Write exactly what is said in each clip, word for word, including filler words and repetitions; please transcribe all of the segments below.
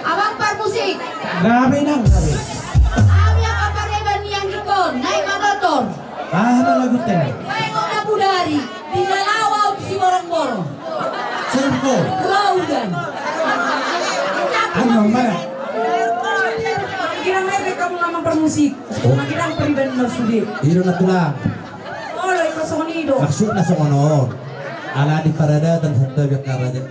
Abang parmusik. Gabe nang, gabe. Hami angka pareban ni anggikon, naeng mangotor. Aha ma lagu tena? Baengon na budari, di Lalawa aut Siborongborong. Sirko. Laudan. Anu, mana? Kira-kira kamu nama parmusik. Oh. Kira-kira pareban na sude. Iro na tulang. Olo, iko songon i do. Maksudna songon on. Ala di paradatan santabi angka raja.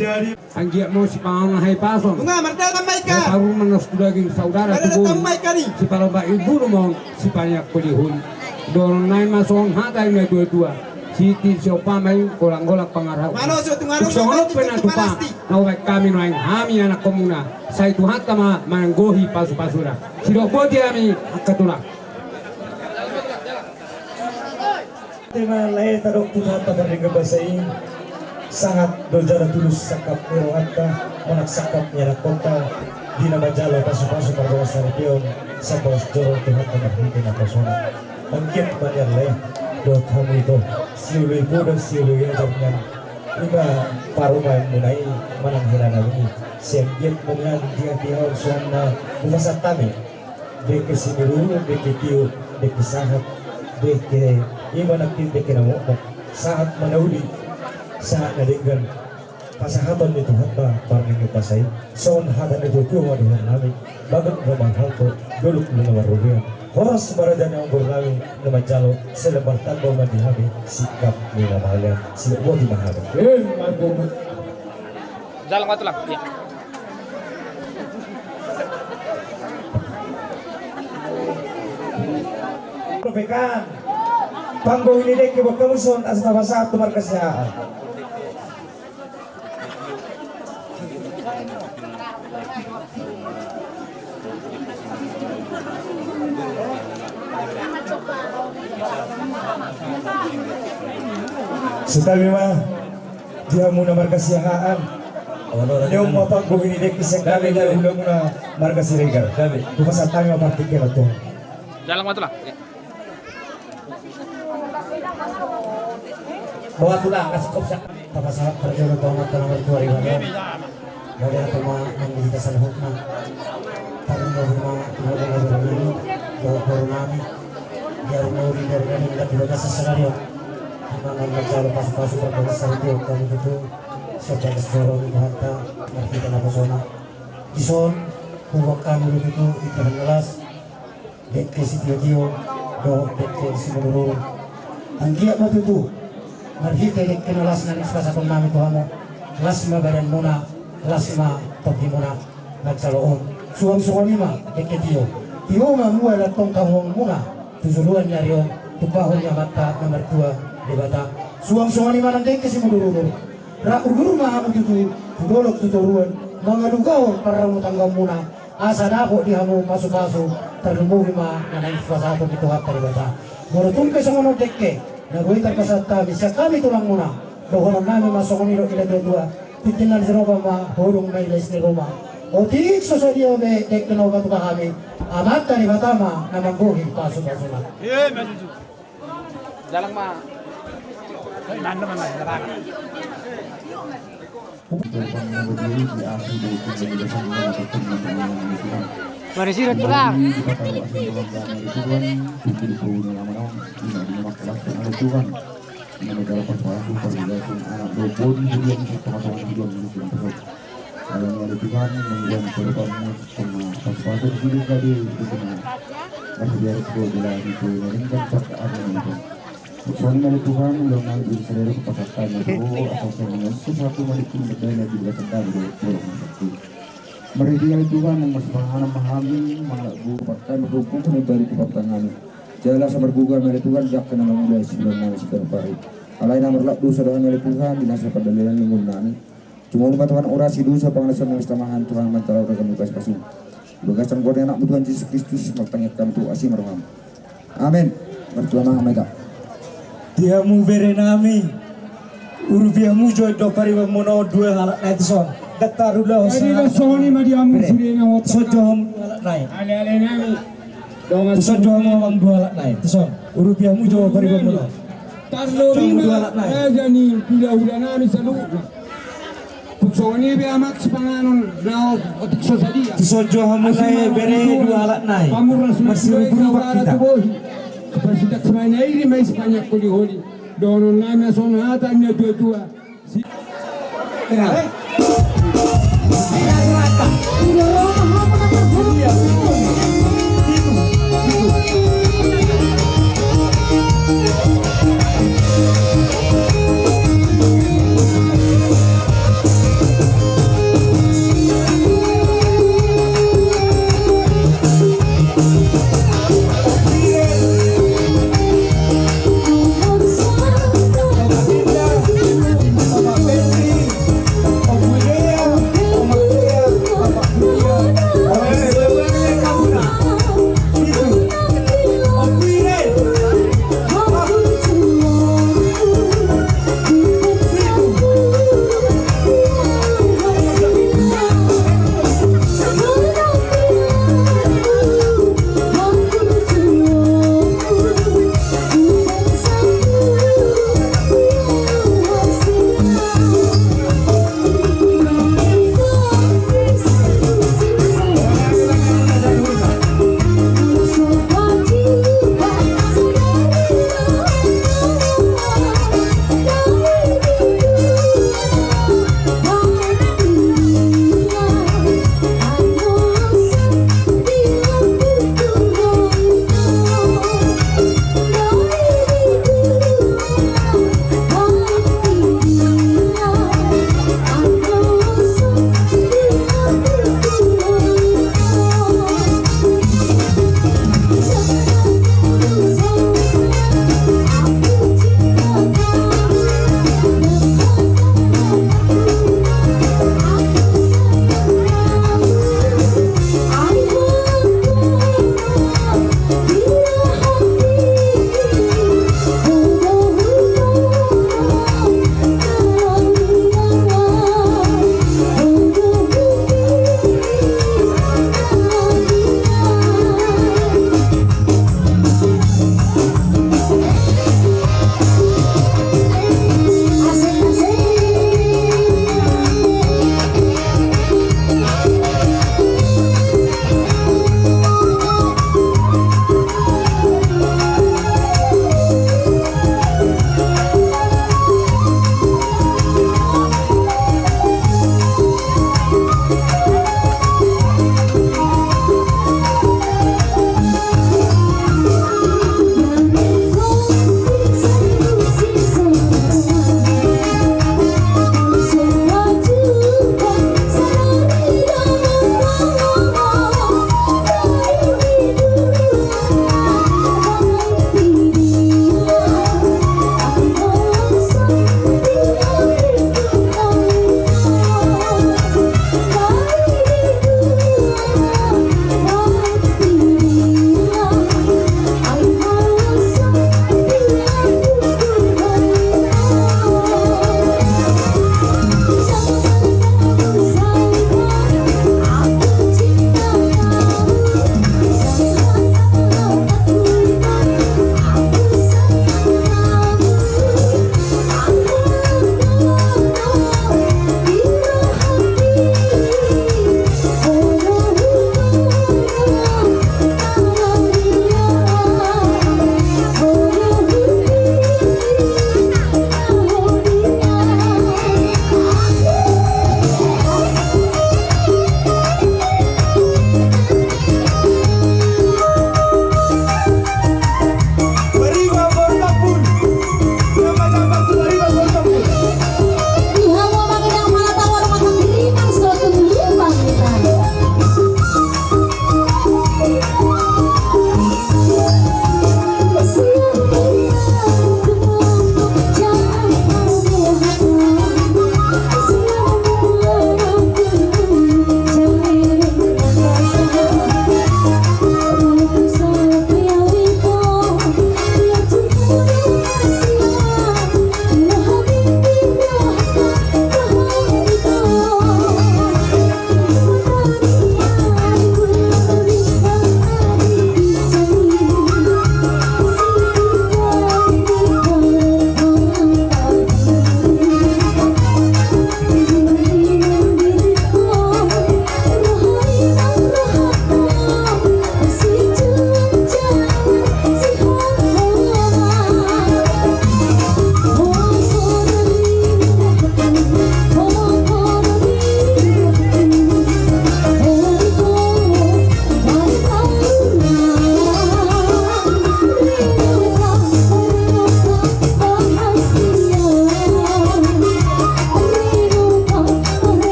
Jadi anggiat ma sipanganon hahipason. Nunga mardalan ma i kan. Parumaen na tu daging saudara tu boru. Sipalombak i bulu ma on, sipaneang holiholi. Dohonon nami ma songon hata ni na tuatua. Sititi siompa ma i, golanggolang pangarahutna. Tung songon on pe na tupa na hubaen hami nuaeng, hami anakkonmuna. Sai Tuhanta ma mananggohi pasupasuna. Sidok boti hami angka tulang. Ate ma lae, tadok tu Tuhanta pardenggan basa i. Sahat do jala tulus sangkap ni rohanta manang sangkap ni anakkonta di na manjalo pasupasu pardongansaripeon, sai bagas joro Tuhanta marhite naposona. Anggiat ma nian lae, dohot hamu ito, sioloi poda sioloi ajar nian. I ma parumaenmuna i manang helanami i. Sai anggiat ma nian di hatihaon songon na hupasahat hami. Dengke simiruhur, dengke tio, dengke sahat, dengke i ma nangkin dengke na mokmok, sahat ma na uli, sahat na denggan. Pasahaton ni Tuhanta pardenggan basa i, songon hata ni tuatua ma dohonon nami, bagot na marhalto, dolok na marrobean. Horas ma raja ni ompungnami na manjalo, sai lambat tamba ma di hami singkat ni na balia, sidok boti ma hami. Eh, manggung. Jalan ma tulang. Iya. Pekan. Panggohi ni dengke buat hamu songon asa tapasahat tu marga Siahaan. Santabi ma. Di hamuna marga Siahaan. Olo, olo. Nunga panggohi ni dengke sian hami, gabe, gabe, di hamuna marga Siregar. Gabe. Hupasahat hami ma partingkian on tu ho. Jalang ma, Tulang. Boha, Tulang, kasih kop sak. Tapasahat parjolo tu Amanta na martua Debata. Mauliate ma nang di hita saluhutna. Tarlumobi ma di hamu na boru nami, dohot boru nami. Di ari na uli, di ari na denggan, di bagasan sadari on. Ima na manjalo pasupasu parbagasan on tu hami tutu, sian bagas joro ni Tuhanta, marhite naposona. Dison, huboan hami do tutu indahan na las, dengke sitiotio dohot dengke simudurudur. Anggiat ma tutu marhite dengke na las na nipasahaton nami tu hamu, las ma badanmuna, las ma tondimuna manjalo on. Suang songon i ma dengke tio. Tio ma mual antong tahuononmuna tu joloan ni ari on, tumpahon ni Amanta na martua Debata. Suang songon i ma nang dengke simudurudur. Rap udur ma hamu tutu tu dolok tu toruan, mangalugahon parrumah tanggamuna, asa dapot di hamu pasupasu, tarlumobi ma na naeng sipasahaton ni Tuhanta Debata. Molo tung pe songon on dengke na boi tarpasahat hami sian hami tulangmuna, dohonon nami ma songon nidok ni natuatua: Tintin na di Jahowa ma, hodong na di lais ni Roma. Otik so sadia be dengke na hupatupa hami, Amanta Debata ma na manggohi pasupasuna. Jalang ma. Mari sirot, Tulang. Alani ale Tuhan, mangidam perubahan sama pas-pasan hidup tadi, itu kena. Masih biar sekolah jalan itu, ini kan tak ada itu. Songon i ma ale Tuhan, ulaon nami di sadari on hupasahat hami tu ho, asa songon i ma satu maliku merdana di bagasan hami dohot boru nami. Marhite i ale Tuhan, naeng marsipanganon ma hami, mangalap buka hami, rungkung hami bari tu partangan. Jala asa margogo hami ale Tuhan, di angka na mangula siulaon nami siganup ari. Alai na marlak dosa do hami ale Tuhan, di na so pardalanan ni ngolu nami. Tumolu ma Tuhan, oras, dosa, pangalaosion nami, tamahan Tuhan, manjalo ragam ni pasupasu. Di bagasan goar ni Anakmu Tuhan Jesus Kristus, martangiang hami tu asi ma roham. Amen. Martua ma hami da. Di hamu bere nami, urupi hamu jo do paribanmuna on dua halak nai tuson. Gatta rula. Jadi, songon i ma di hamu bere. Tuson jo hamu dua halak nai. Ale-ale nami. Tuson jo hamu amang dua halak nai. Tuson. Urupi hamu jo paribanmuna on. Tarlobi ma raja ni hulahula nami saluhutna. Tung songon i be amang sipanganon na otik so sadia. Tuson jo hamu nai bere dua halak nai. Pamuras ma i tu bohi. Pasindak ma i na iri ma i sipanjak holi-holi. Dohonon nami ma songon hata ni natuatua.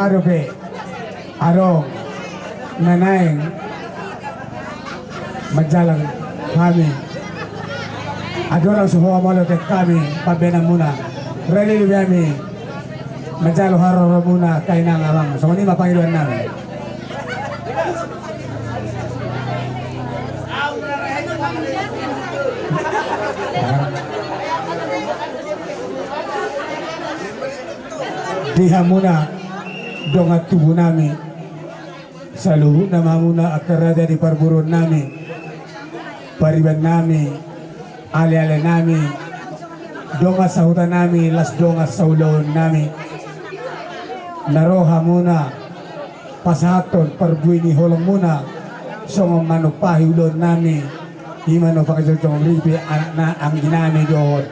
Dope adong na naeng manjalang hami, andorang so ho molo tek hami pambahenanmuna, rade dope hami manjalo haroromuna, angka inang amang. Songon i ma pangidoannami. Di hamuna dongan tubunami, saluhutna ma hamuna angka raja di parboruonnami, paribannami, alealenami, dongan sahutanami, laos dongan saulaonnami, na ro hamuna pasahathon parbue ni holongmuna songon manumpahi ulaonnami, i ma na pangajongjongon ripe anakna, angginami dohot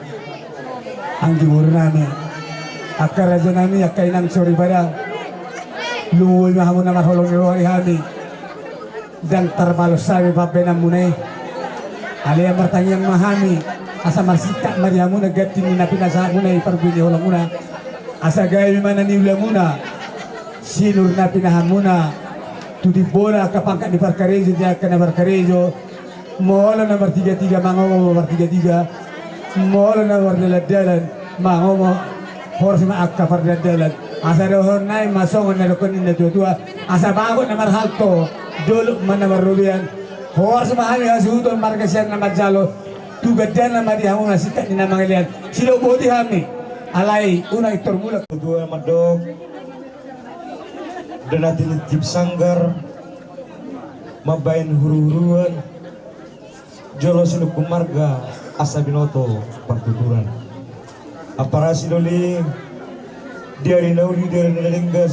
anggi borunami. Angka rajanami, angka inang soripada, lumobi ma hamuna marholong ni roha di hami. Ndang tarbalos hami pambahenanmuna i. Alai martangiang ma hami asa marsingkat ma di hamuna ganti ni na pinasahatmuna i, parbue ni holongmuna, asa gabe ma na niulamuna sinur na pinahanmuna tu timbola angka pangkat ni parkarejo di angka na parkarejo. Molo na martigatiga, mangomo ma martigatiga. Molo na mardalandalan, mangomo horas ma angka pardalandalan. Asa dohononnami ma songon na didok ni natuatua: Asa bagot na marhalto, dolok ma na marrobean. Horas ma hami hasuhuton marga sian na manjalo, tu gandana ma di hamuna singkat ni na mangalean. Sidok boti hami, alai unang intor mulak. Tua mandok, dana tinitip sanggar, mambahen huruhuruan, jolo sinungkun marga asa binoto partuturan. Ampara sidoli, di ari na uli, di ari na denggan,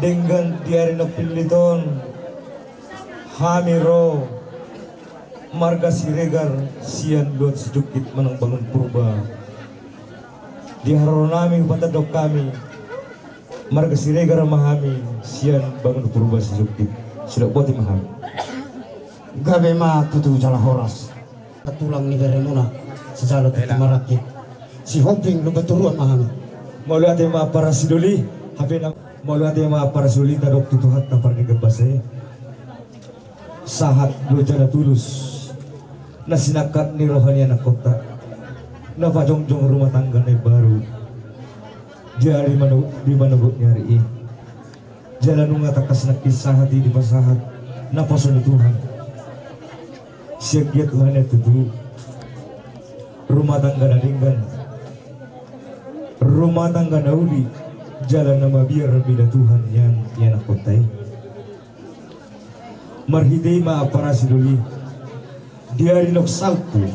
denggan di ari na pillit on, hami ro marga Siregar sian Luat Sijungkit manang Bangun Purba. Di haroronami hupatandok hami, marga Siregar ma hami sian Bangun Purba Sijungkit. Sidok boti ma hami. Gabe ma tutu jala horas. Tulang ni beremuna, sijalo tutu marangkit. Sihombing Lumban Toruan ma hami. Mauliate ma ampara sidoli, hape na, mauliate ma ampara sidoli, tadok tu Tuhanta Pardenggan Basa i. Sahat do jala tulus na sinangkap ni roha ni anakkonta, na pajongjong rumah tangga na imbaru di ari mano-, di manogot ni ari i. Jala nunga tangkas nangkin sahat i dipasahat naposo ni Tuhan. Sian giat Tuhan i tutu, rumah tangga na denggan, rumah tangga na uli, jala na mabiar mida Tuhan nian i anakkonta i. Marhite i ma ampara sidoli, di ari na salpu,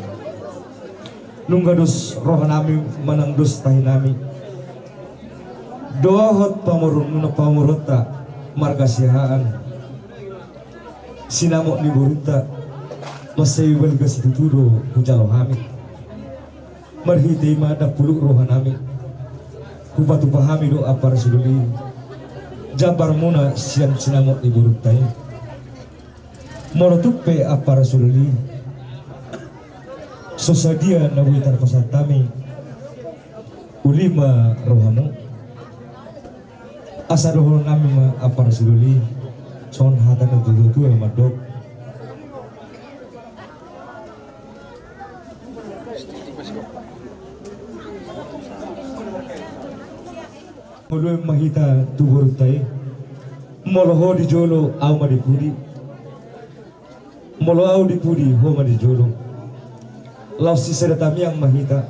nunga dos rohanami manang dos tahinami dohot pamoruon, pamoruonta marga Siahaan, sinamot ni borunta, mansai balga situtu do hujalo hami. Marhite i ma ndang puluk rohanami, hupatupa hami do ampara sidoli jambarmuna sian sinamot ni borunta i. Molo tung pe ampara sidoli, so sadia na boi tarpasahat hami, uli ma rohamu. Asa dohononnami ma ampara sidoli, songon hata ni natuatua na mandok. Molo ma hita tu borunta i, molo ho di jolo, ahu ma di pudi. Molo ahu di pudi, ho ma di jolo. Laos sisada tamiang ma hita,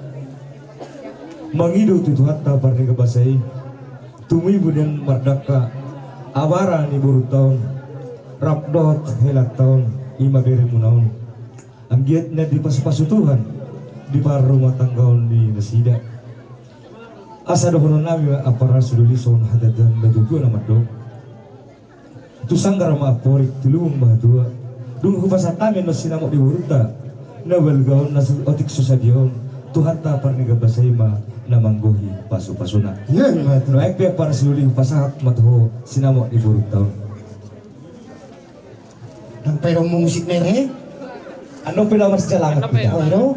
mangido tu Tuhanta Pardenggan Basa i, tumibu nian mardangka abara ni borunta on rap dohot helanta on, i ma beremuna on. Anggiat nian dipasupasu Tuhan di parrumahtanggaon ni nasida. Asa dohononnami ma ampara sidoli, songon hata ni natuatua na mandok. Tu sanggar ma amporik, tu lubung ma hatua. Dung hupasahat hami annon sinamot ni borunta na balga on, na so, otik so sadia on, Tuhanta Pardenggan Basa i ma na manggohi pasupasuna. Ia, betul. Nuaeng pe ampara sidoli, hupasahat ma tu ho sinamot ni borunta on. Ndang pe adong musik mere. Annon pe laho marsijalangan hita. Oh, adong.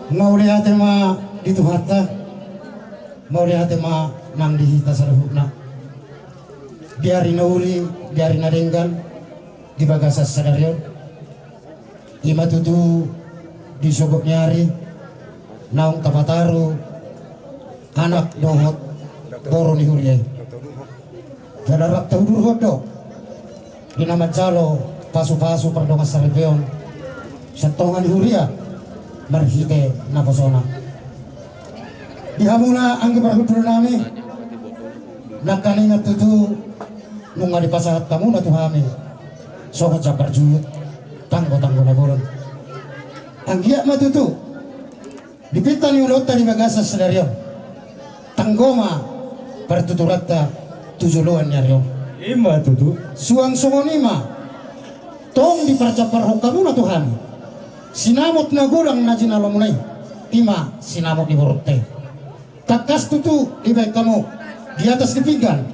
Mauliate ma di Tuhanta, mauliate ma nang di hita saluhutna. Di ari na uli, di ari na denggan, di bagasan sadari on. Ima tutu di sogot ni ari naung tapataru anak dohot boru ni huria i. Jala rap tahudurhon do di na manjalo pasupasu pardongansaripeon sian tonga ni huria marhite naposona. Di hamuna anggi parhundul nami, nangkaningan tutu nunga dipasahat hamuna tu hami songon jambar juhut, tanggotanggo na bolon. Anggiat ma tutu di pinta ni ulaonta di bagasan sadari on, tanggo ma partuturanta tu joloan ni ari on. Ima tutu. Suang songon i ma tong diparjambarhon hamuna tu hami sinamot na godang na jinalomuna i, ima sinamot ni borunta i. Tangkas tutu dibaen hamu di atas ni pinggan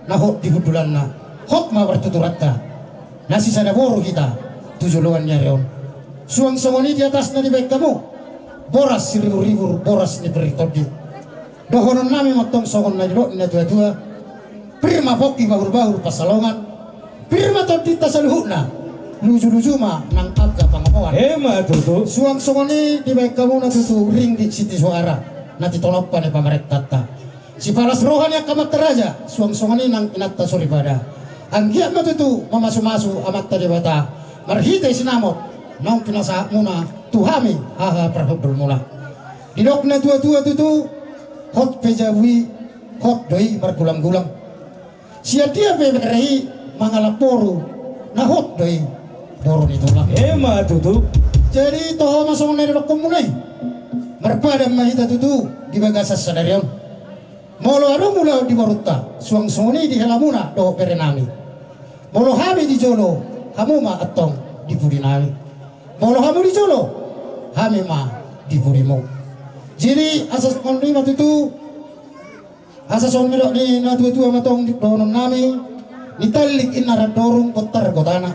na hot di hundulanna, hot ma partuturanta na sisada boru hita tu joloan ni ari on. Suang songon i di atasna dibaen hamu boras siriburribur, boras ni pir ni tondi. Dohonon nami ma tong songon na nidok ni natuatua: Pir ma pongki, bahurbahur pansalongan, pir ma tondinta saluhutna, lujuluju ma nang angka pangomoan. Ima tutu. Suang songon i dibaen hamuna tutu ringgit sitio soara na titonop ni pamarentanta, sipalas roha ni angka amanta raja, suang songon i nang inanta soripada. Anggiat ma tutu mamasumasu Amanta Debata marhite sinamot naung pinasahatmuna tu hami haha parhundulmuna. Didok natuatua tutu: Hot pe jabu i, hot do i margulanggulang. Sian dia pe bere i mangalap boru, na hot do i boru ni tulang. Ima tutu. Jadi toho ma songon na nidokhonmuna i. Marpadan ma hita tutu di bagasan sadari on. Molo adong ulaon di borunta, suang songon i di helamuna dohot berenami. Molo hami di jolo, hamu ma antong di pudinami. Molo hamu di jolo, hami ma di pudimu. Jadi asa songon i ma tutu, asa songon nidok ni natuatua ma tong di dohononnami: Nitallik inna randorung, bontar gotana.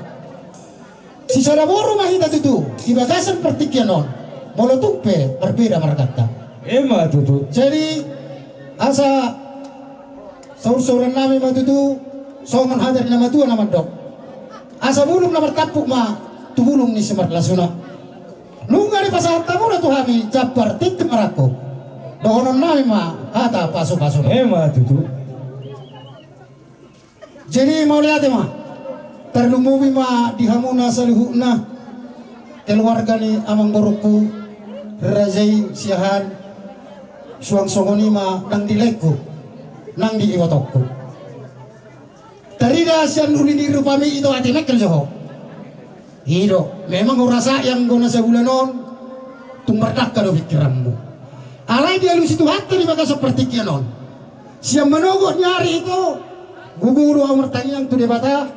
Sisada boru ma hita tutu di bagasan partingkian on, molo tung pe marbeda marganta. Ima tutu. Jadi asa saursaurannami ma tutu songon hata ni na matua na mandok: Asa bulung na martampuk ma tu bulung ni simarlasuna. Nunga dipasahat hamuna tu hami jambar tintin marangkup. Dohononnami ma hata pasupasuna. Ima tutu. Jadi mauliate ma, tarlumobi ma di hamuna saluhutna keluarga ni amangborungku raja i Siahaan, suang songon i ma nang di laengku, nang di ibotongku. Tarida sian uli ni rupami ito, ate mengkel jo ho. I do, memang hurasa i anggo na sabulan on tung mardangka do pingkiranmu. Alai dialusi Tuhanta di bagasan partingkian on, sian manogot ni ari ito, gogo do ahu martangiang tu Debata,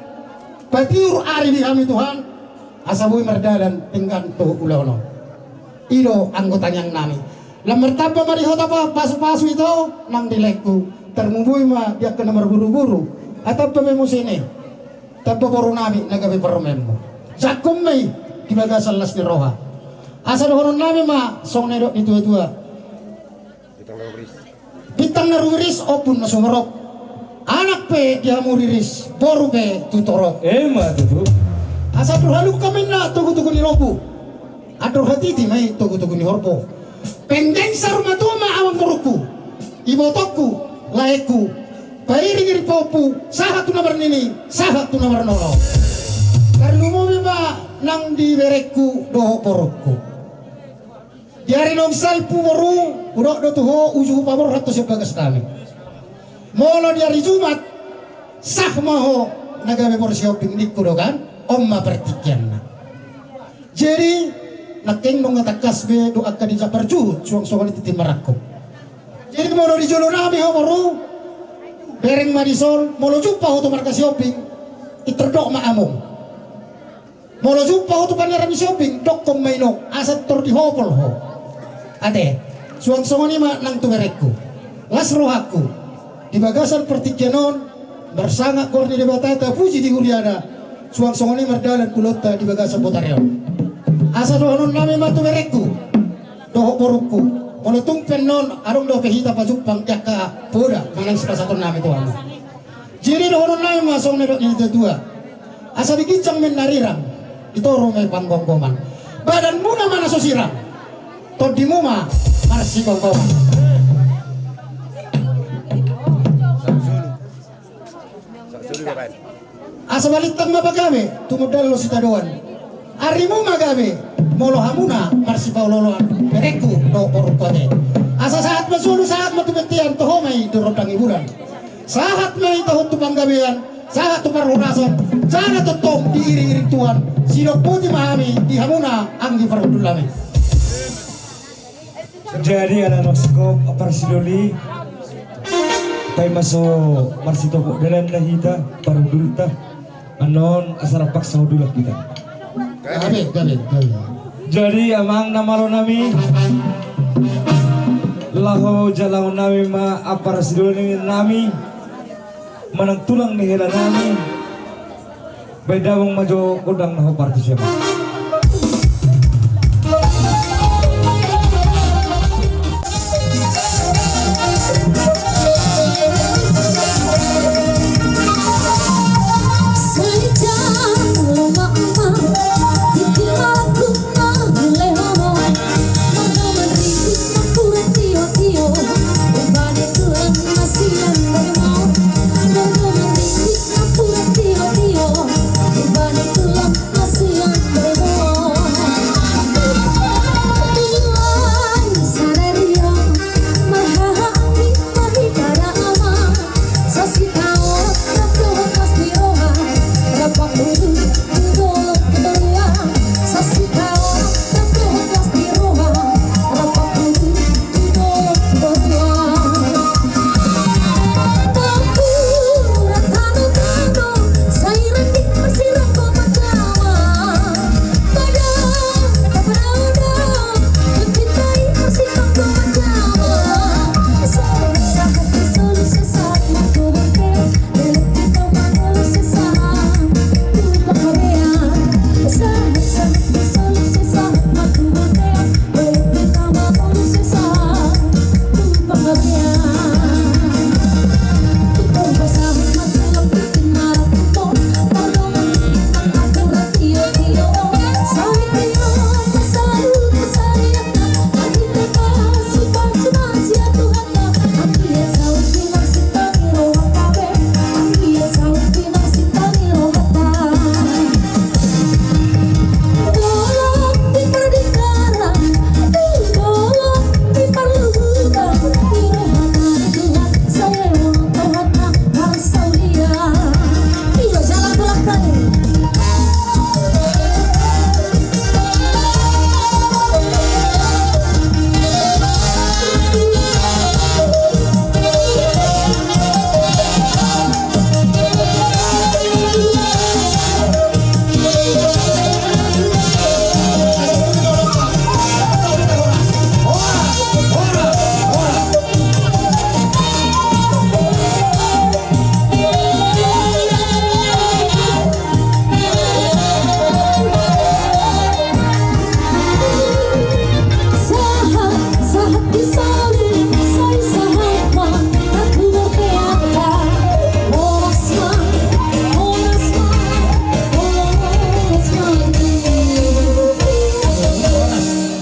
patiur ari di hami Tuhan, asa boi mardalan denggan tu ulaon on. I do anggo tangiangnami. Lam martamba ma di ho tamba pasupasu ito nang di laengku, tarlumobi ma di angka na marburu-buru, ai tamba pe muse ne, tamba borunami na gabe parumaenmu. Jangkon ma i di bagasan las ni roha. Asa dohononnami ma songon na nidok ni tuatua: Bintang na rumiris, ombun na sumorop. Anak pe di hamu riris, boru pe tu torop. Ima tutu. Asa andor halumpang ma inna togutogu ni lombu, andor hatiti ma i togutogu ni horbo. Penggeng saur matua ma amangborungku, ibotongku, laengku, pairingiring pahompu sahat tu na marnini, sahat tu na marnono. Tarlumobi ma nang di berengku dohot borungku. Di ari naung salpu boru, hudok do tu ho, uju hupaborhat ho sian bagasnami. Molo di ari Jumat, sah ma ho na gabe boru Sihombing ningku do kan, on ma partingkianna. Jadi nangkin nunga tangkas be do angka di jambar juhut, suang songon i tintin marangkup. Jadi molo di jolonami ho boru, bereng ma dison, molo jumpa ho tu marga Sihombing, intor dok ma among. Molo jumpa ho tu paniaran ni Sihombing, dokkon ma inong, asa tor dihopol ho. Ate, suang songon i ma nang tu berengku. Las rohangku, di bagasan partingkian on, marsangap goar ni Debata, tapuji di huriana, suang songon i mardalan ulaonta di bagasan botari on. Asa dohononnami ma tu berengku: dohot borungku. Molo tung pe annon adong dope hita pajumpang di angka poda manang sipasahatonnami tu hamu. Jadi dohononnami ma songon na nidok ni natuatua: Asa di ginjang ma inna rirang, di toru ma i panggomgoman. Badanmuna ma na so sirang, tondimu ma marsitonggoman. Asa balintang ma pagabe, tumundalhon sitadoan. Arimu ma gabe, molo hamuna marsipaolooloan, berengku dohot borungku ate. Asa sahat ma solu, sahat ma tu bontean, toho ma i di rondang ni bulan. Sahat ma i tahe tu panggabean, sahat tu parhorasan, jala tongtong diiringiring Tuhan. Sidok boti ma hami di hamuna anggi parhundulnami. Jadi ala naung singkop parsidoli, paima so marsitopot dalan na hita parhundulta, annon asa rap paksa hundul hita. Gabe, gabe, gabe. Jadi amang na malonami, laho jalaonnami ma parsidolinami manang tulang ni helanami. Baen damang ma jo gondang na hombar tu siamun.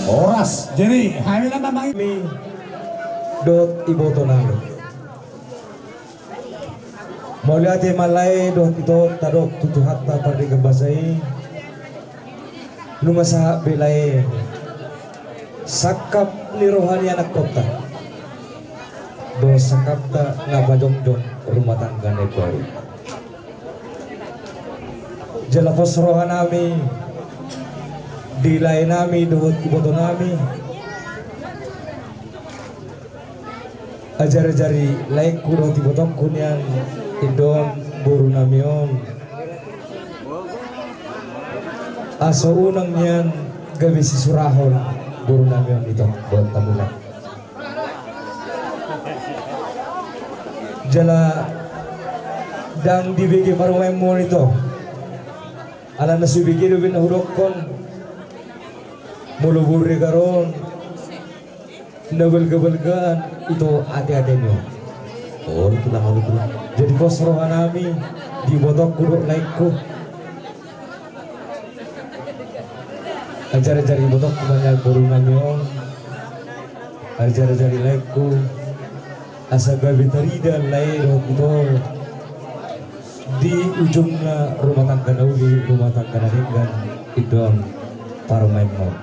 Horas. Jadi hami na mamang i dohot ibotonami. Mauliate ma lae dohot ito tadok tu Tuhanta pardenggan basa i. Nunga sahat be lae sangkap ni roha ni anakkonta dohot sangkapta na pajongjong rumah tangga na imbaru. Jala pos rohanami di laenami dohot ibotonami. Ajari-ajari laengku dohot ibotongku nian, indo on, borunami on. Aso unang nian gabe sisurahon borunami on, ito, dohot tamulan. Jala ndang dibege parumaenmu on, ito. Alana so dibege dope na hudokkon. Molo bure garon, Na balga-balgaan ito ate-ate ni on. Olo tulang, olo tulang. Jadi pos roha nami di ibotongku dohot laengku. Ajari-jari ibotongku ma nian boru nami on. Ajari-jari laengku. Asa gabe tarida lae dohot ito di ujungna rumah tangga na uli, rumah tangga na denggan, i do on parumaenmon.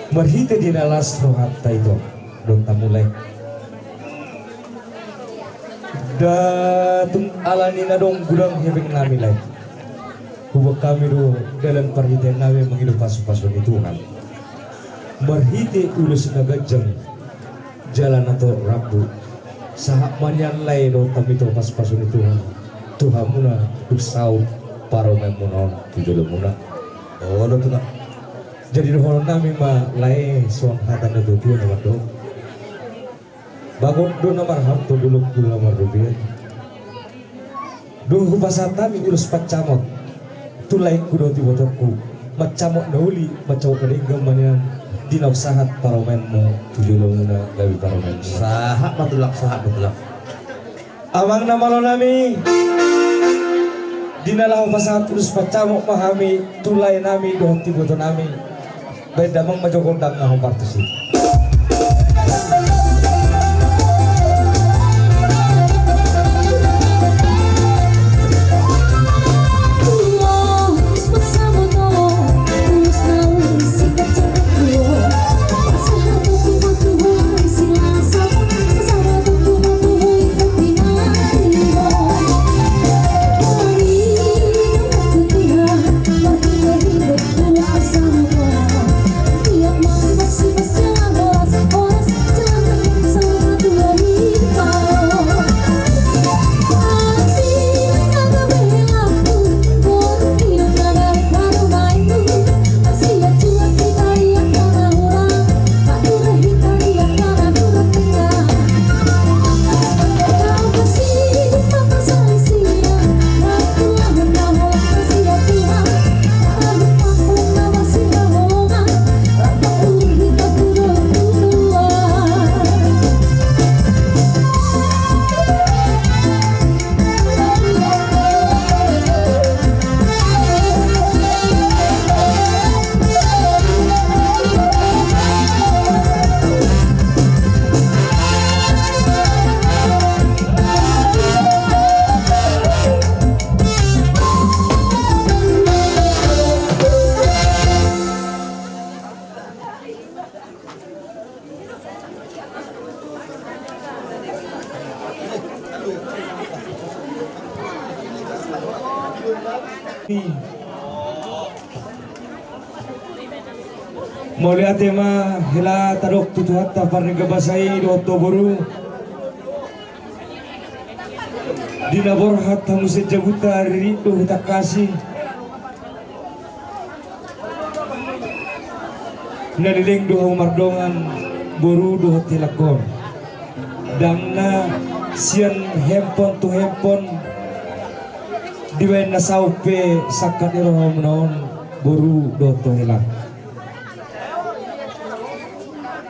Marhite di na las rohanta ito, dohot hamu lae. Nda tung alani na dong godang hepeng nami lae. Hubuat hami do dalan parhitean nami mangido pasu-pasu ni Tuhan. Marhite ulos na ganjang, jala na torop rambu. Sahat ma nian lae dohot hami tu pasu-pasu ni Tuhan. Tu hamuna dung saut parumaenmuna on tu jolomuna. Olo tulang. Jadi dohonon nami ma lae songon hata ni natua-tua na mandok. Bagot do na marharto, dolok do na marrobean. Dung hupasahat hami ulos pancamot tu laengku dohot ibotongku, mancamot na uli, mancamot na denggan ma nian di na sahat parumaenmu tu jolomuna gabe parumaenmuna. Sahat ma tulang, sahat ma tulang. Amang na malo nami, di na laho pasahat ulos pancamot ma hami tu lae nami dohot iboto nami. Baen damang ma jo gondang na hombar tusi. Mauliate ma hela tadok tu Tuhanta parninga basa i dohot ho boru. Di na borhat hamu sian jabunta ririt do hutangkasi. Na leleng do hamu mardongan boru dohot helangkon. Ndang na sian hempon tu hempon dibaen na saut pe sangkap ni rohamuna on boru dohot ho hela.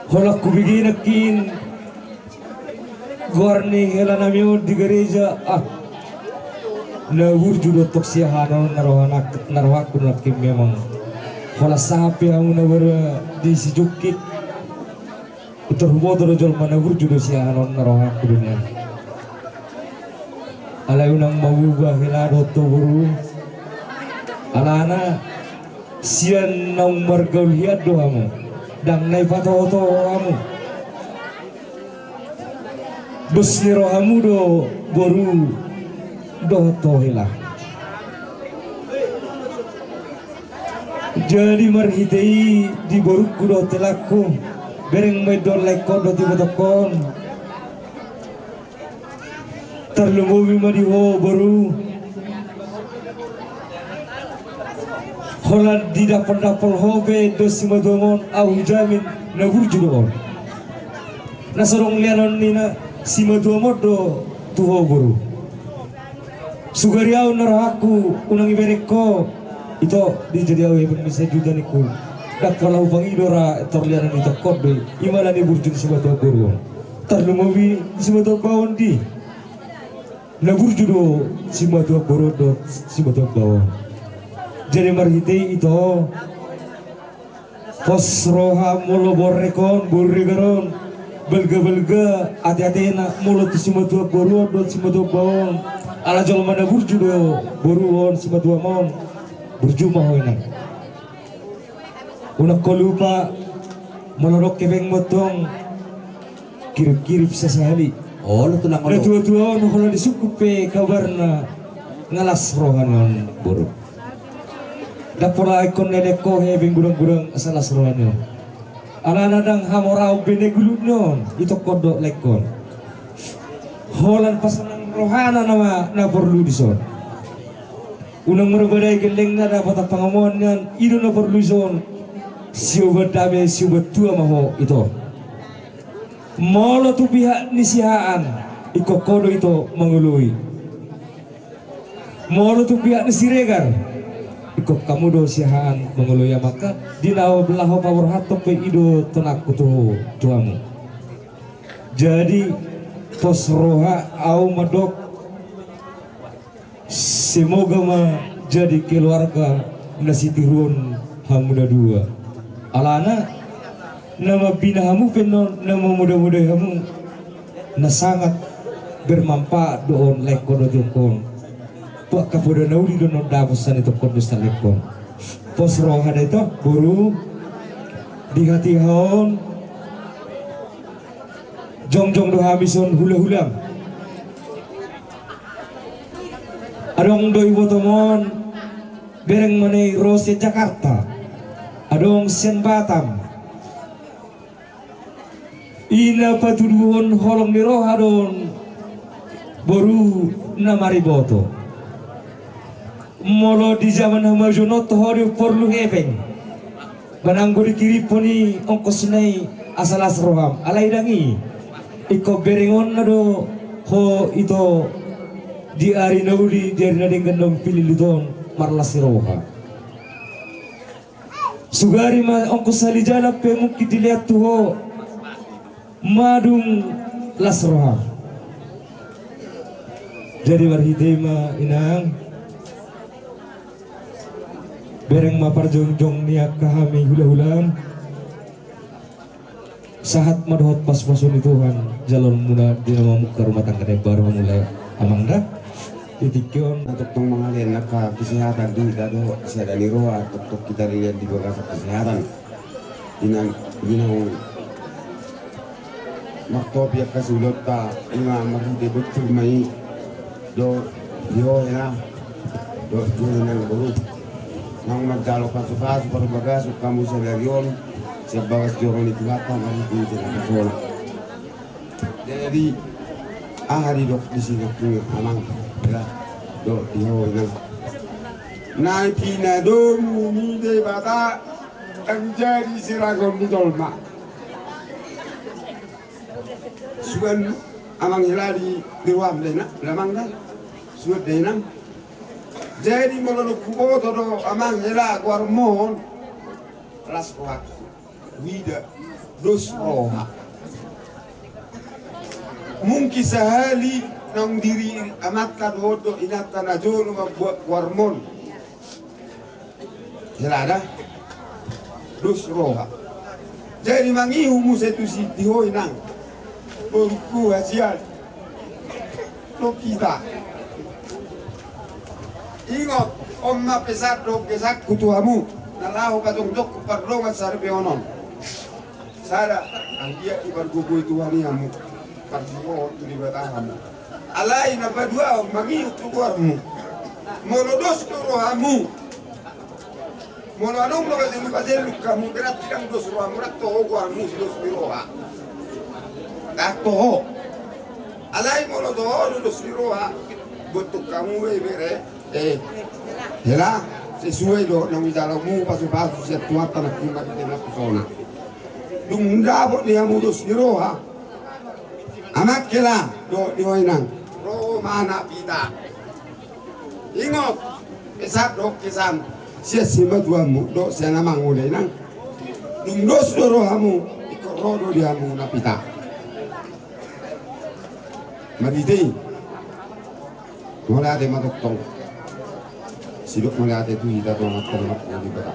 Holan hubege nangkin goar ni hela nami on di gareja, ah. Na burju do tong siahaan on na rohana, na rohangku nangkin memang. Holan sahat pe hamu na bara di sijungkit. Tor huboto do jolma na burju do siahaan on na rohangku do nian. Alai unang mamuba hela dohot ho boru. Alana sian naung margaul hian do hamu. Ndang na ipatoho-toho hamu. Dos ni rohamu do boru dohot ho hela. Jadi marhite i di borungku dohot helangku, bereng ma i dohot laengkon dohot ibotongkon. Tarlumobi ma di ho boru. Holan didapoldapol ho pe do simatuam on, ahu hujamin na burju do on. Na so adong leanon ni na simatuam on do tu ho boru. Sugari ahu na rohangku unang ibereng ho. Ito, di jadi ahu hepeng ni sajuta ningku. Ndang pola hupangido ra torliana ni tongkon do i, ima na niburju ni simatua boru on. Tarlumobi simatua baoa on di. Na burju do simatua boru on dohot simatua baoa on. Jadi marhite i ito, pos roha molo borek on, boru regar on, balga-balga ate-atena molo tu simatua boru on dohot simatua baoa on. Ala jolma na burju do boru on, simatua ma on. Burju ma ho inang. Unang ho lupa, molo adong hepengmu tong, kirip-kirip sasahali. Olo, tulang olo. Na tua-tua on, holan disungkun pe kabarna, nga las roha ni on boru. Ndang pola ingkon na lean ho hepeng gudang-gudang asa las roha ni on. Alana ndang hamoraon be na i gulut ni on, itongkon dohot laengkon. Holan pasanang rohana nama na porlu dison. Unang marbadai gellengna, dapot pangomoan nian, i do na porlu dison. Sioban dame, sioban tua ma ho ito. Molo tu pihak ni sihahaan, ingkon ho do ito mangoloi. Molo tu pihak ni Siregar, ingkon hamu do sihahaan mangoloi amangka, di na laho paborhathon pe i do tonangku tu ho, tu hamu. Jadi, pos roha au mandok, semoga ma jadi keluarga na sitiruon hamu na dua. Alana, na mambina hamu pe on, na mamodamodai hamu, na sangat bermanfaat do on, laengkon dohot itokkon. Bah, kapoda na uli do on dapot sian itokkon dohot sian laengkon. Pos roha da ito, boru, di hatiha on, jongjong do hami sian hulahulam. Adong do ibotom on, bereng ma na i ro sian Jakarta, adong sian Batam. I na patuduhon holong ni roha do on, boru na mariboto. Molo di jaman hamajuon on toho do porlu hepeng. Manang do dikiriphon i ongkosna i asa las roham, alai ndang i. Ingkon berengonna do ho ito di ari na uli, di ari na denggan na umpililit on, marlas ni roha. Sugari ma ongkos sahali jalan pe mungkin dilean tu ho, madung las roha. Jadi marhite i ma inang, bereng ma parjongjong ni angka hami hulahulam. Sahat ma dohot pasupasu ni Tuhan, jaloonmuna di na mamungka rumah tangga na imbaru hamu lae amang da. Di tingki on na tongtong mangalean angka kesehatan di hita dohot sada ni roha, tongtong hita dilehon di bagasan kesehatan. Inang, inang, martopi angka siulaonta, ima marhite bocor ma i. Dohot di ho inang, dohot di ho inang boru, naung manjalo pasupasu parbagason hamu sadari on sian bagas joro ni Tuhanta, marhite ito na pasona. Jadi aha didok disi nangkin amang, ya, dohot di ho inang, na pinadomu ni Debata ndang jadi siragon ni jolma. Suan amang hela di, di roham da inang, amang da. Suan da inang. Jadi molo dung huboto do amang hela goarmon, las rohangku. Huida dos roha. Mungkin sahali naung diri amanta dohot do inanta najolo mambuat goarmon. Hela da, dos roha. Jadi mangihut muse tusi di ho inang, borungku hasian, do hita. Ingot, on ma pesan dohot gesangku tu hamu na laho pajongjongkon pardongan saripeon on. Sada, anggiat dipargogoi Tuhan i hamu, parsihohot tu Debata hamu. Alai na paduahon, mangihut tu goarmu. Molo dos do rohamu, molo adong do pajellukjelluk hamu, berarti ndang dos rohamu, ndang toho goarmu sidos ni roha. Ndang toho. Alai molo toho do dos ni roha, bottong hamu be bere. Eh, hela, sesuai do naung dijalomu pasupasu sian Tuhanta nangkin, marhite na pasona. Dung dapot di hamu dos ni roha, amang hela dohot di ho inang, ro ma anak hita. Ingot, pesan dohot gesang sian simatuamu dohot sian amangmu da inang. Dung dos do rohamu, ingkon ro do di hamu na pita. Marhite i. Mauliate ma tongtong. Sidok mauliate tu hita tu Amanta na martua Debata.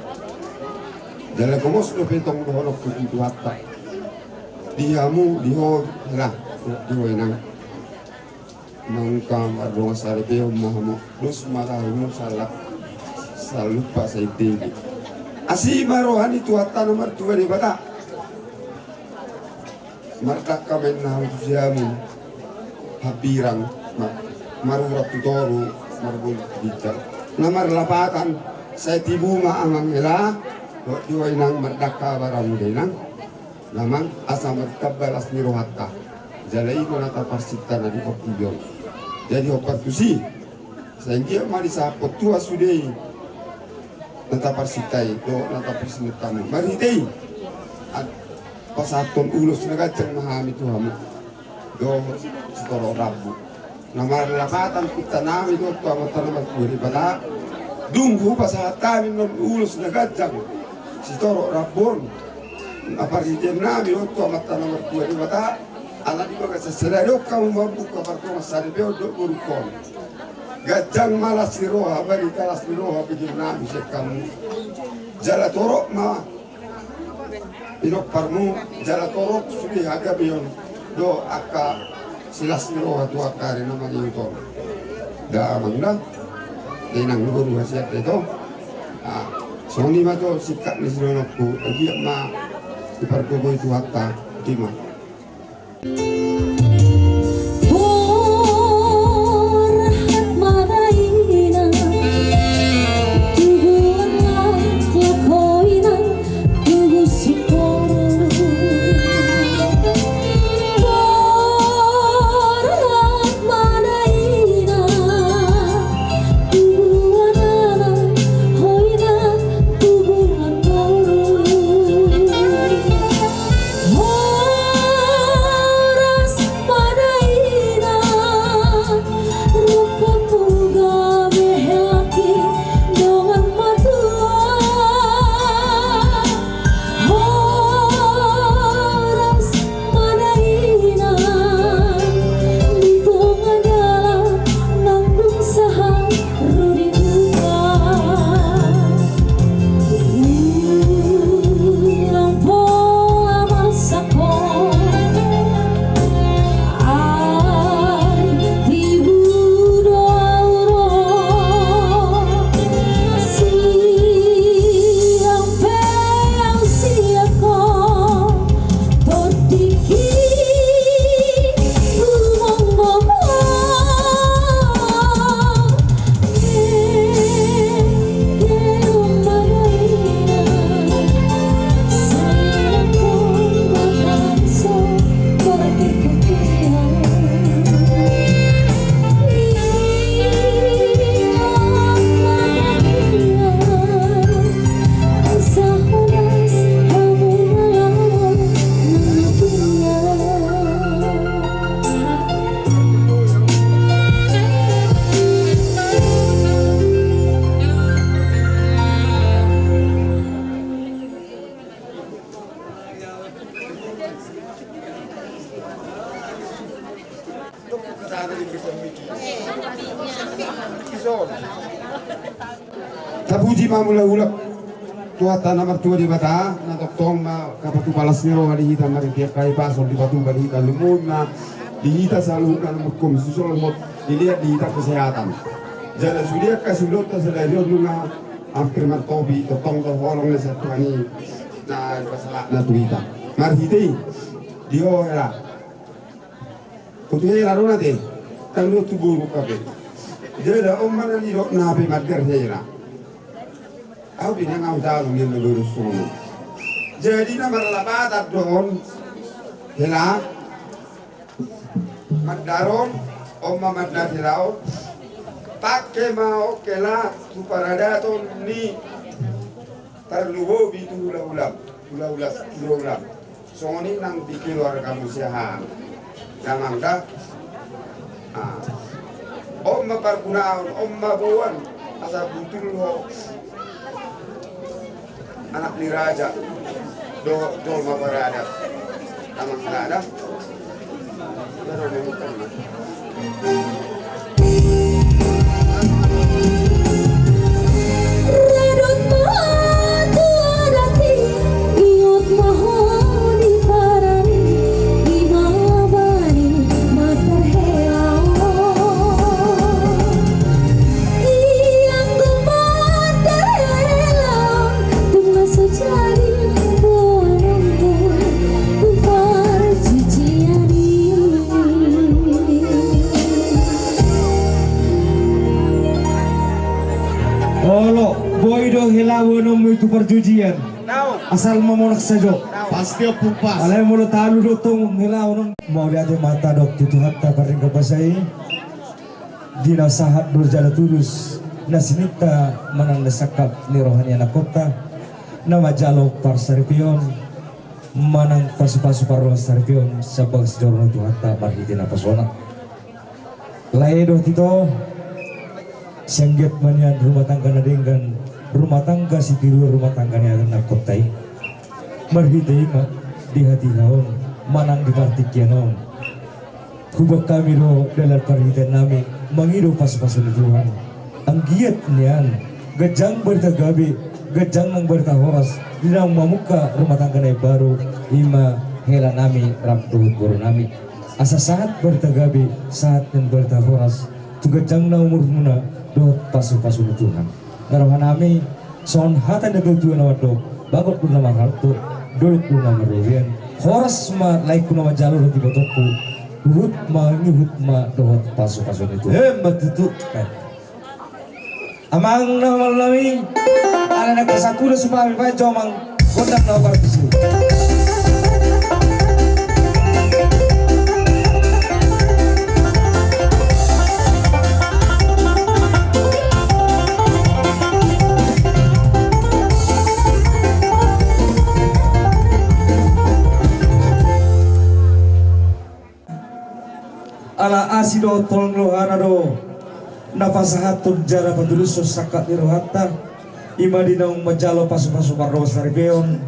Jala gomos dope tong dohononku tu Tuhanta. Di hamu, di ho, hela, di ho inang. Nunga mardongan saripeon ma hamu, dos ma tahimu salak, salumpa saintehe. Asi ma roha ni Tuhanta na martua Debata. Mardangka ma inna hamu tu siamun, hambirang, ma-, marurat tu toru, marbulung tu ginjang. Na marlapatan, sai tibu ma amang hela, dohot di ho inang mardangka baramu da inang. Damang, asa martamba las ni rohanta. Jala i do na taparsinta na di portibi on. Jadi hombar tusi. Sai anggiat ma disahaphon Tuhan sude i na taparsinta i, dohot na taparsinta hamu. Marhite i. Ad-, pasahathon ulos na ganjang ma hami tu hamu. Dohot sitorop rambu. Na marlapatan pinta nami dohot tu Amanta na martua Debata. Dung hupasahat hami annon ulos na ganjang sitorop rambu on. Na parhitean nami dohot tu Amanta na martua Debata. Ala di bagasan sadari on hamu mambuka pardongan saripeon dohot borungkon. Ganjang ma las ni roha, barita las ni roha bege nami sian hamu. Jala torop ma pinomparmu, jala torop sude hagabeon dohot angka silas ni roha tu angka ari na mangihut on. Damang da. Inang, boru hasian da ito. Ah, songon i ma jo singkat ni sidohononku, anggiat ma dipargogoi Tuhanta. Ima. Borhat ma da inang, tubuan laklak ho inang, tubu siporlu. Borhat ma da inang, tubuan anak ho inang, tubuan boru. Horas ma da inang, rupamuna gabe hela i dongan matua. Horas ma da inang, di tonga dalan nang dung sahat ro di rumah. Unang pola marsak ho, ai tibu do au ro. Siang pe au sian ho, tondik i rumonggo ho. Tapuji ma mula-mula Tuhanta na martua Debata, na tongtong ma dipatupa las ni roha di hita, marhite angka hipas on dipatupa di hita, lumobi ma di hita saluhutna na marhomsi, songon na dilean di hita kesehatan. Jala sude angka siulaonta sadari on nunga hampir martopi, tongtong do holong na sian Tuhan i na dipasahatna tu hita. Marhite i, di ho hela. Boru hela do na te, tang do tu boru hape. Jala on ma na nidokna hape mandar hela. Au pe nang au tahu nian na boru songon on. Jadi na marlapatan do on hela. Mandar on, on ma mandar hela on. Pangke ma on hela tu paradaton ni tarlumobi tu hula-hulam, hula-hula, hula-hulam. Songon i nang di keluargamu siahaan. Damang da. Ah. On ma pargunaon, on ma boan, asa butul ho anak ni raja. Do, do ma barada. Amang barada. Olo, boi do hela boanonmu i tu parjujian. Asal ma monang sajo. Pasti ompung pas. Alai molo talu do tong hela boanon. Mauliate ma tadok tu Tuhanta pardenggan basa i. Di na sahat do jala tulus na sininta manang na sangkap ni roha ni anakkonta na manjalo parsaripeon manang pasupasu parrohasaripeon sian bagas joro ni Tuhanta marhite napasona. Lae dohot ito, sai anggiat ma nian rumah tangga na denggan, rumah tangga sitiruon rumah tangga ni anakkonta i. Marhite i ma di hatiha on manang di partingkian on huboan hami do dalan parhitean nami mangido pasupasu ni Tuhan. Anggiat nian ganjang barita gabe, ganjang nang barita horas di naung mamungka rumah tangga na imbaru, i ma hela nami rap dohot boru nami. Asa sahat barita gabe, sahat nang barita horas tu ganjang na umurmuna dohot pasupasu ni Tuhan. Nga roha nami songon hata ni natuatua na mandok, bagot do na marhalto, dolok do na marrobean. Horas ma laengku na manjalo dohot ibotongku, huhut ma ngihut ma dohot pasupasu ni Tuhan. Emma tutu. Amang na malo nami, ala na kasakula sumami baen jo amang gondang na obar tusi. Ala asi dohot holong ni rohana do na pasahathon jala patulushon sangkap ni rohanta, i ma di naung manjalo pasupasu parrohasaripeon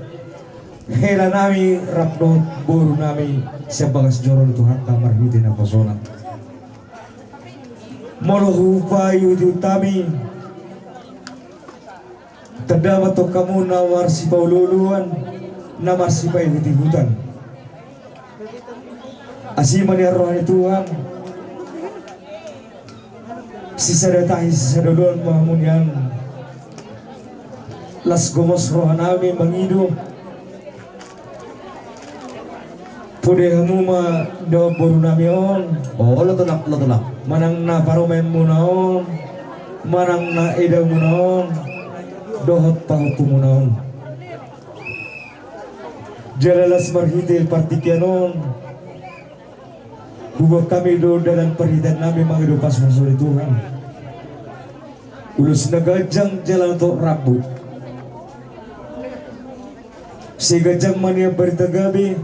hela nami rap dohot boru nami sian bagas joro ni Tuhanta marhite napasona. Molo hupaihutihut hami, tanda ma tong hamu na marsipaolooloan, na marsipaihutihutan. Asi ma nian roha ni Tuhan, sisada tahi sisada oloan ma hamu nian. Las gomos roha nami mangido. Pode hamu ma dohot boru nami on. O, olo tulang, olo tulang. Manang na parumaenmuna on, manang na edamuna on, dohot pahompumuna on. Jala las marhite partingkian on, huboan hami do dalan parhitean nami mangido pasupasu ni Tuhan. Ulos na ganjang jala na torop rambu. Sai ganjang ma nian barita gabe,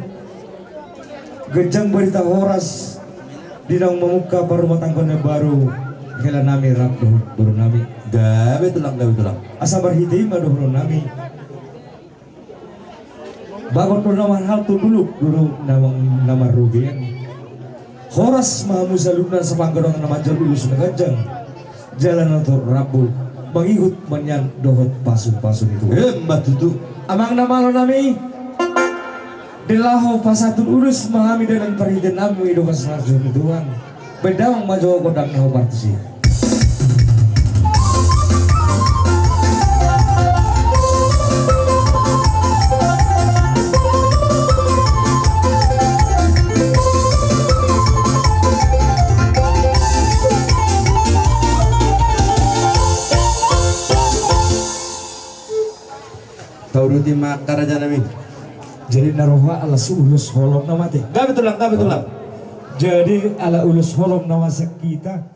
ganjang barita horas di naung mamungka parrumatanggaon na baru hela nami rap dohot boru nami. Gabe tulang, gabe tulang. Asa marhite i ma dohonon nami. Bagot do na marhalto, dolok do na, na marrobean. Horas ma hamu saluhutna sapangadoan na manjalo ulos na ganjang jala na torop rambu, mangihut ma nian dohot pasupasu ni Tuhan. Emma tutu. Amang na malo nami, di laho pasahathon ulos ma hami dalan parhitean nami mangido pasupasu ni Tuhan. Baen damang ma jo gondang na hombar tusi. Tauduti ma angka raja nami. Jadi na roha ala ulos holong nama te. Gabe tulang, gabe tulang. Jadi ala ulos holong nama sian hita.